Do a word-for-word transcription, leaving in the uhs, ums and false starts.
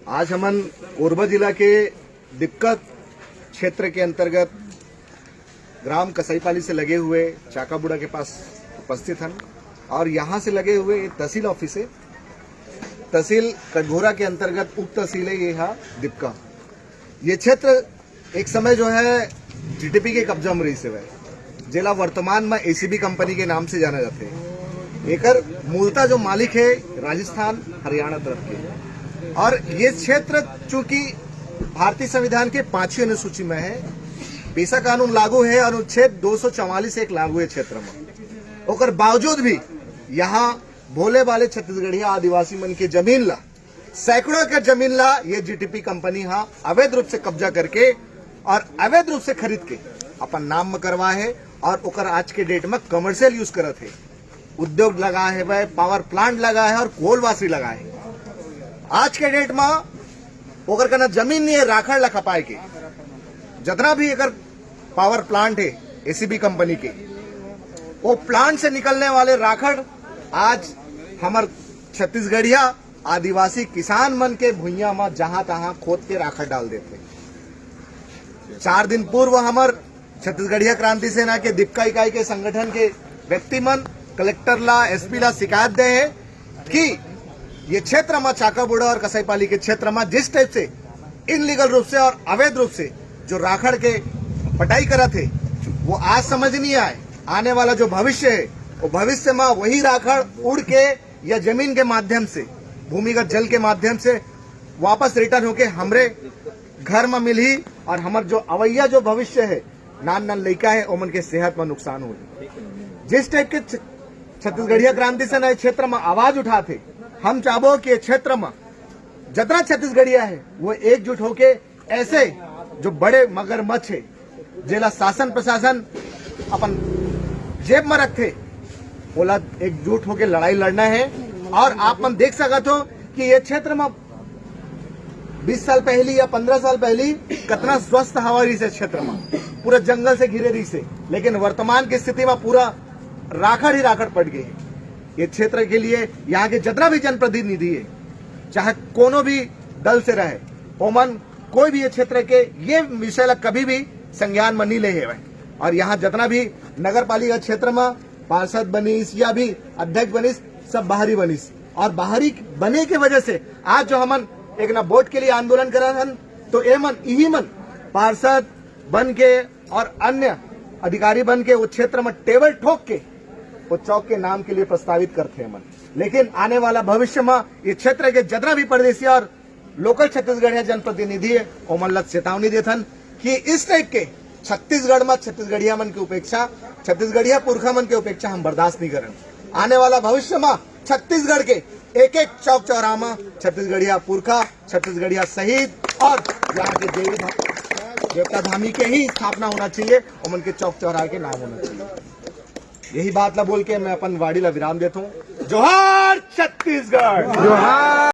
आज हमन कोरबा जिला के दिक्कत क्षेत्र के अंतर्गत ग्राम कसाईपाली से लगे हुए चाकाबुड़ा के पास उपस्थित हन और यहाँ से लगे हुए ये तहसील ऑफिस है, तहसील कटघोरा के अंतर्गत उप तहसील है ये हा दिपका। ये क्षेत्र एक समय जो है जीटीपी के कब्जा में रही से, जेला वर्तमान में एसीबी कंपनी के नाम से जाना जाते हैं। एकर मूलतः जो मालिक है राजस्थान हरियाणा तरफ के, और ये क्षेत्र चूंकि भारतीय संविधान के पांचवी अनुसूची में है, पेसा कानून लागू है, अनुच्छेद दो सौ चवालीस एक लागू है क्षेत्र में। ओकर बावजूद भी यहाँ भोले भाले छत्तीसगढ़िया आदिवासी मन के जमीन ला, सैकड़ों एकड़ जमीन ला ये जीटीपी कंपनी हा अवैध रूप से कब्जा करके और अवैध रूप से खरीद के अपन नाम में करवा है और ओकर आज के डेट में कमर्शियल यूज करत है। उद्योग लगा है भाई, पावर प्लांट लगा है और कोल वासरी लगा है। आज के डेट में ओकर कना जमीन नहीं है राखड़ ला खपाए के। जितना भी एकर पावर प्लांट है एसीबी कंपनी के, वो प्लांट से निकलने वाले राखड़ आज हमर छत्तीसगढ़िया आदिवासी किसान मन के भुइयां म जहां तहां खोद के राखड़ डाल देथे। चार दिन पूर्व हमर छत्तीसगढ़िया क्रांति सेना के दिपका इकाई के संगठन के व्यक्ति मन कलेक्टर ला, एसपी ला शिकायत दे हैं कि ये क्षेत्र म चाकाबुड़ा और कसाईपाली के क्षेत्र म जिस टाइप से इनलीगल रूप से और अवैध रूप से जो राखड़ के पटाई करत हे, वो आज समझ नहीं आए। आने वाला जो भविष्य है, वो भविष्य में वही राखड़ उड़ के या जमीन के माध्यम से, भूमिगत जल के माध्यम से वापस रिटर्न होके हमरे घर में मिलही और हमर जो अवैया जो भविष्य है, नान नान लइका है, ओमन के सेहत में नुकसान होही। जिस टाइप के छ-, छत्तीसगढ़िया क्रांति सेना ये क्षेत्र में आवाज उठाथे, हम चाहबो कि ये क्षेत्र में जतना छत्तीसगढ़िया है, वो एकजुट होके ऐसे जो बड़े मगरमच्छ है, जेला शासन प्रशासन अपन जेब में रखथे, ओला एकजुट होके लड़ाई लड़ना है। और आप मन देख सकत हो कि ये क्षेत्र में बीस साल पहली या पन्द्रह साल पहली कितना स्वस्थ हवा रही से क्षेत्र में, पूरा जंगल से घिरे रही से, लेकिन वर्तमान की स्थिति में पूरा राखड़ ही राखड़ पड़ गई है। ये क्षेत्र के लिए यहाँ के जितना भी जनप्रतिनिधि है, चाहे कोनो भी दल से रहे, ओमन कोई भी ये क्षेत्र के ये विषय ला कभी भी संज्ञान में नहीं ले हेवय। और यहाँ जितना भी नगर पालिका क्षेत्र में पार्षद बनिस या भी अध्यक्ष बनिस, सब बाहरी बनिस। और बाहरी बने के वजह से आज जो हमन एक ना वोट के लिए आंदोलन करत हन, तो ए मन, इही मन पार्षद बन के और अन्य अधिकारी बन के वो क्षेत्र में टेबल ठोक के वो चौक के नाम के लिए प्रस्तावित करते हैं मन। लेकिन आने वाला भविष्य में ये क्षेत्र के जितना भी परदेसी और लोकल छत्तीसगढ़िया जनप्रतिनिधि है, ओमन ला चेतावनी देथन कि इस टाइप के छत्तीसगढ़ में छत्तीसगढ़िया मन की उपेक्षा, छत्तीसगढ़िया पुरखा मन के उपेक्षा हम बर्दाश्त नहीं करन। आने वाला भविष्य में छत्तीसगढ़ के एक एक चौक चौराहा में छत्तीसगढ़िया पुरखा, छत्तीसगढ़िया शहीद और यहाँ के देवी धा-, देवता धामी के ही स्थापना होना चाहिए, ओमन के चौक चौराहा के नाम होना चाहिए। यही बात ला बोल के मैं अपन वाणी ला विराम देता हूँ। जोहार छत्तीसगढ़, जोहार।